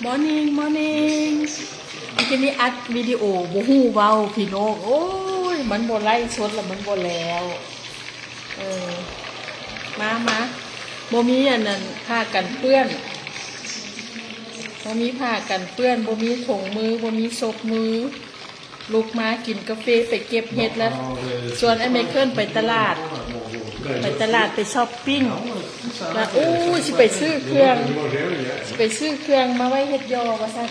Morning Morning ມື້ກີ້ນີ້ອັດວິດີໂອ ບໍ່ຮູ້ເວົ້າພີ່ນ້ອງ. ໂອ້ຍ ມັນບໍ່ໄລຟ໌ສົດລະ ມັນບໍ່ແລ້ວ. ເອີ ມາ ມາ ບໍ່ມີອັນນັ້ນ ຜ້າກັນເປື້ອນ ບໍ່ມີຜ້າກັນເປື້ອນ ບໍ່ມີຖົງມື ບໍ່ມີສົບມື. ລຸກມາກິນກາເຟ ໄປເກັບເຫັດລະ ຊວນອ້າຍໄມເຄິນໄປຕະຫຼາດ ໄປຕະຫຼາດໄປຊັອບປິງລະ. ໂອ້ຍ ຊິໄປຊື້ເຄື່ອງ ຊິໄປຊື້ເຄື່ອງມາໄວ້ເຮັດຍໍ່ວ່າຊັ້ນ.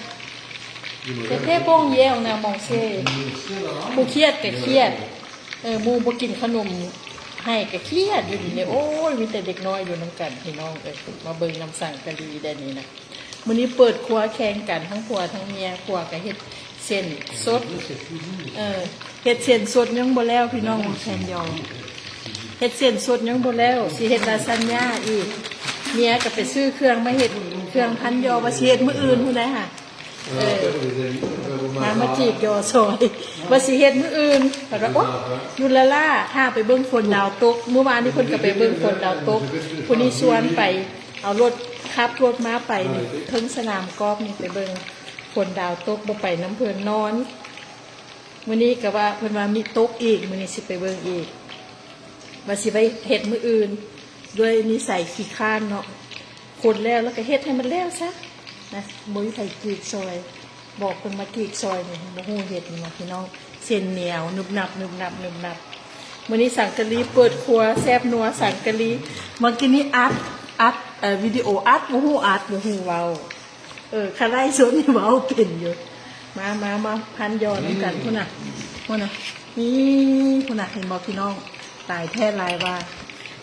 ແທ້ໆ ໂປ່ງແຢວນະມອງເຊ ຜູ້ຄຽດກະຄຽດ ເອີ ໝູ່ບໍ່ກິນຂະໜົມໃຫ້ກະຄຽດຢູ່ນີ້ແຫຼະ. ໂອ້ຍ ມີແຕ່ເດັກນ້ອຍຢູ່ນຳກັນພີ່ນ້ອງເອີຍ. ມາເບິ່ງນຳສັງກະລີໄດ໋ນີ້ນະ. ມື້ນີ້ເປີດຄົວແຂ່ງກັນ ທັງຜົວທັງເມຍ. ຜົວກະເຮັດເສັ້ນສົດ ເອີ ເຮັດເສັ້ນສົດຍັງບໍ່ແລ້ວພີ່ນ້ອງ. ແຜ່ນຢໍ ເຮັດເສັ້ນສົດຍັງບໍ່ແລ້ວ ຊິເຮັດລາຊານຍາອີກ. ເມຍກະໄປຊື້ເຄື່ອງມາເຮັດ ເຄື່ອງພັນຢໍ່ ວ່າຊິເຮັດມື້ອື່ນພຸ້ນໃດຫາ. ເອີ ມາ ມາຈີກຢໍ່ຊອຍ ວ່າຊິເຮັດມື້ອື່ນ. ແບບວ່າ ໂອ ຢູ່ລ້າໆ ຖ້າໄປເບິ່ງຝົນດາວຕົກ. ມື້ວານນີ້ເພິ່ນກະໄປເບິ່ງຝົນດາວຕົກ ຜູ້ນີ້ຊວນໄປ ເອົາລົດ ຂັບລົດມາໄປເທິງສະໜາມກອບນີ້ ໄປເບິ່ງຝົນດາວຕົກ ບໍ່ໄປນຳເພິ່ນ ນອນ. ມື້ນີ້ກະວ່າ ເພິ່ນວ່າມີຕົກອີກ ມື້ນີ້ຊິໄປເບິ່ງອີກ ວ່າຊິໄປເຮັດມື້ອື່ນ. ດ້ວຍນິໄສຂີ້ຄ້ານເນາະ ຄົນແລ້ວ ແລ້ວກະເຮັດໃຫ້ມັນແລ້ວຊະນະ ບໍ່ມີໃຜກີກຊອຍ. ບອກເພິ່ນມາກີກຊອຍນີ້ ບໍ່ຮູ້ເຮັດນີ້ຫວາພີ່ນ້ອງ. ເສັ້ນໜຽວ ໜຶບໜັບ ໜຶບໜັບ ໜຶບໜັບ. ມື້ນີ້ສັງກະລີເປີດຄົວ ແຊບນົວສັງກະລີ. ມື້ກີ້ນີ້ອັດ ອັດ ເອີ ວິດີໂອອັດ ບໍ່ຮູ້ອັດ ບໍ່ຮູ້ເວົ້າ. ເອີ ຄັນໄລຟ໌ສົດນີ້ເວົ້າເປັນຢູ່. ມາ ມາ ມາ ພັນຢໍ່ນຳກັນພຸ້ນນະ ພຸ້ນນະ ນີ້ ພຸ້ນນະ ເຫັນບໍ່ພີ່ນ້ອງ? ຫຼາຍແທ້ຫຼາຍວ່າ.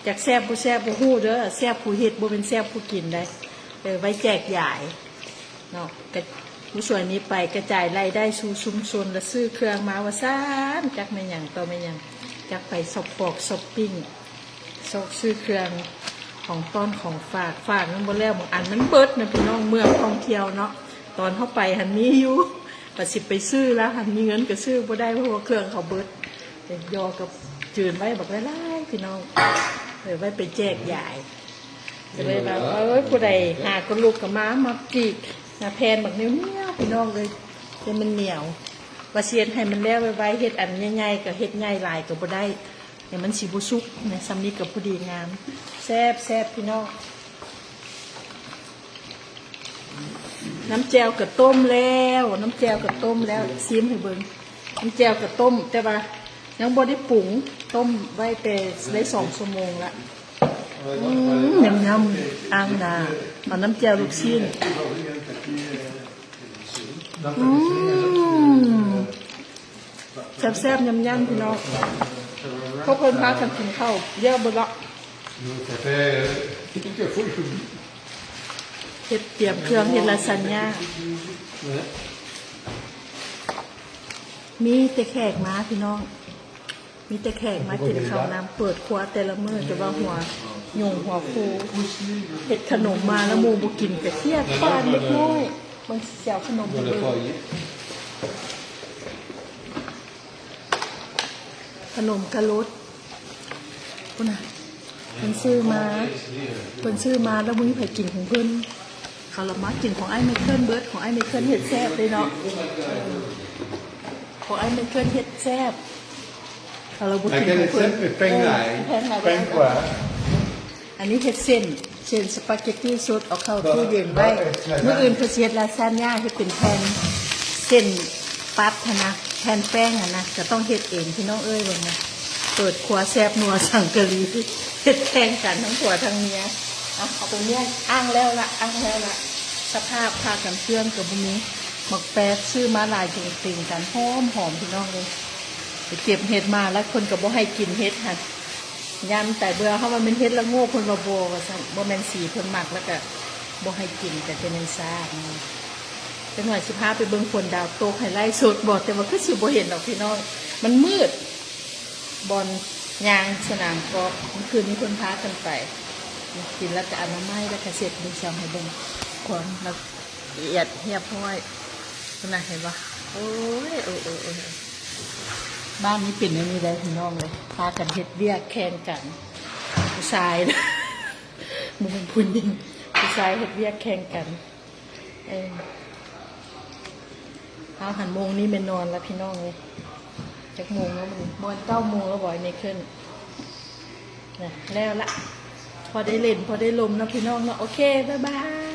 ຈັກແຊບບໍ່ແຊບບໍ່ຮູ້ເດີ ແຊບຜູ້ເຮັດ ບໍ່ແມ່ນແຊບຜູ້ກິນໃດ. ເອີ ໄວ້ແຈກຢາຍ ເນາະ ກະ ຜູ້ຊ່ວຍນີ້ໄປກະຈາຍລາຍໄດ້ສູ່ຊຸມຊົນ ລະຊື້ເຄື່ອງມາວ່າຊັ້ນ. ຈັກແມ່ນຫຍັງຕໍ່ແມ່ນຫຍັງ ຈັກໄປຊັອບປອກຊັອບປິງ ຊອກຊື້ເຄື່ອງຂອງຕ້ອນຂອງຝາກ. ຝາກຍັງບໍ່ແລ້ວ ບາງອັນມັນເບິດນະພີ່ນ້ອງ. ເມືອງທ່ອງທ່ຽວເນາະ ຕອນເຮົາໄປຫັ້ນມີຢູ່ ບາດຊິໄປຊື້ລະຫັ້ນ ມີເງິນກະຊື້ບໍ່ໄດ້ ເພາະວ່າເຄື່ອງເຂົາເບິດ. ຢໍ່ກະຈືນໄວ້ບັກຫຼາຍໆ ພີ່ນ້ອງ ເອີ ໄວ້ໄປແຈກຢາຍ. ກະເລີຍວ່າ ເອີ ຜູ້ໃດຫາກະລຸກກະມາ ມາກີກນະ ແຜ່ນບັກໜຽວໆ ພີ່ນ້ອງເອີຍ ໃຫ້ມັນໜຽວ. ວ່າຊິເຮັດໃຫ້ມັນແລ້ວໄວໆ ເຮັດອັນໃຫຍ່ໆ ກະເຮັດໃຫຍ່ຫຼາຍກະບໍ່ໄດ້ ໃຫ້ມັນຊິບໍ່ສຸກນະ. ສ່ຳນີ້ກະພໍດີງາມ ແຊບໆ ພີ່ນ້ອງ. ນ້ຳແຈ່ວກະຕົ້ມແລ້ວ ນ້ຳແຈ່ວກະຕົ້ມແລ້ວ ຊີມໃຫ້ເບິ່ງ. ນ້ຳແຈ່ວກະຕົ້ມ ແຕ່ວ່າຍັງບໍ່ໄດ້ປຸງ ຕົ້ມໄວ້ແຕ່ໄດ້ສອງຊົ່ວໂມງລະ. ອືມ ຍຳໆ ອ່າງນາ ເອົານ້ຳແຈ່ວລູກຊີ້ນ. ອືມ ແຊບໆ ຍຳໆ ພີ່ນ້ອງ. ພວກເພິ່ນພາກັນກິນເຂົ້າ ຢຽວເບິດລະ. ເຮັດ ຕຽມເຄື່ອງເຮັດລາຊານຍາ. ມີແຕ່ແຂກມາພີ່ນ້ອງ ມີແຕ່ແຂກມາກິນເຂົ້ານຳ. ເປີດຄົວແຕ່ລະມື້ ຈະວ່າຫົວຍຸງຫົວຟູ. ເຮັດຂະໜົມມາລະໝູ່ບໍ່ກິນກະຄຽດ ປານເດັກນ້ອຍ. ເບິ່ງຊິແຊວຂະໜົມໃຫ້ເບິ່ງ. ຂະໜົມກະລົດ ພຸ້ນນະ ເພິ່ນຊື້ມາ ເພິ່ນຊື້ມາລະບໍ່ມີໃຜກິນຂອງເພິ່ນ. ເຂົາລະມາກິນຂອງອ້າຍໄມເຄິນເບິດ. ຂອງອ້າຍໄມເຄິນເຮັດແຊບເດ້ເນາະ ເອີ ຂອງອ້າຍໄມເຄິນເຮັດແຊບ ເຂົາລະບໍ່ກິນຂອງເພິ່ນ. ແປ້ງຫຼາຍ ເອີ ແປ້ງຫຼາຍ ແປ້ງກວ່າ. ອັນນີ້ເຮັດເສັ້ນ ເສັ້ນສະປາເກັດຕີສົດ ເອົາເຂົ້າຕູ້ເຢັນໄວ້. ມື້ອື່ນເພິ່ນຊິເຮັດລາຊານຍາ ເຮັດເປັນແຜ່ນເສັ້ນປັດຫັ້ນນະ ແຜ່ນແປ້ງຫັ້ນນະ ກະຕ້ອງເຮັດເອງພີ່ນ້ອງເອີຍ. ເບິ່ງນະ ເປີດຄົວແຊບນົວສັງກະລີ ເຮັດແຂ່ງກັນທັງຜົວທັງເມຍ. ເອົາ ເອົາໄປເມຍ ອ່າງແລ້ວລະ ອ່າງແລ້ວລະ. ສະພາບຜ້າກັນເປື້ອນກະບໍ່ມີ ໝາກແປດຊື້ມາຫຼາຍເຕັງໆ ກັນຫອມໆ ພີ່ນ້ອງເອີຍ. ໄປເກັບເຫັດມາລະ ເພິ່ນກະບໍ່ໃຫ້ກິນເຫັດຫັ້ນ. ຍາມຕາຍເບື່ອ ເຮົາວ່າແມ່ນເຫັດລະໂງກ ເພິ່ນວ່າບໍ່ວ່າຊັ້ນ. ບໍ່ແມ່ນສີເພິ່ນມັກ ລະກະບໍ່ໃຫ້ກິນ ກະຈະແມ່ນຊາບ. ຈັກໜ່ອຍຊິພາໄປເບິ່ງຝົນດາວຕົກ ໃຫ້ໄລຟ໌ສົດບໍ ແຕ່ວ່າຄືຊິບໍ່ເຫັນດອກພີ່ນ້ອງ ມັນມືດ. ບ່ອນຍ່າງສະໜາມກອບ ມື້ຄືນນີ້ເພິ່ນພາກັນໄປ ກິນລະກະອະນາໄມ ລະກະເຊັດມືຊ່ຳໃຫ້ເບິ່ງ ຄວາມລະອຽດຮຽບຮ້ອຍ. ພຸ້ນນະ ເຫັນບໍ່? ໂອ້ຍ ໂອ້ຍ ໂອ້ຍ ໂອ້ຍ. ບ້ານນີ້ເປັນແນວນີ້ໄດ໋ພີ່ນ້ອງເອີຍ ພາກັນເຮັດວຽກແຂ່ງກັນ. ຜູ້ຊາຍ ບໍ່ແມ່ນຜູ້ຍິງ ຜູ້ຊາຍເຮັດວຽກແຂ່ງກັນ. ເອີ ເຮົາຫັ້ນໂມງນີ້ແມ່ນນອນລະພີ່ນ້ອງເອີຍ. ຈັກໂມງແລ້ວບັດນີ້? ບໍ່ແມ່ນເກົ້າໂມງແລ້ວບໍ່? ໄອ້ເມເຄິນ ນະ ແລ້ວລະ ພໍໄດ້ຫຼິ້ນ ພໍໄດ້ລົມເນາະພີ່ນ້ອງເນາະ. ໂອເຄ ບາຍບາຍ.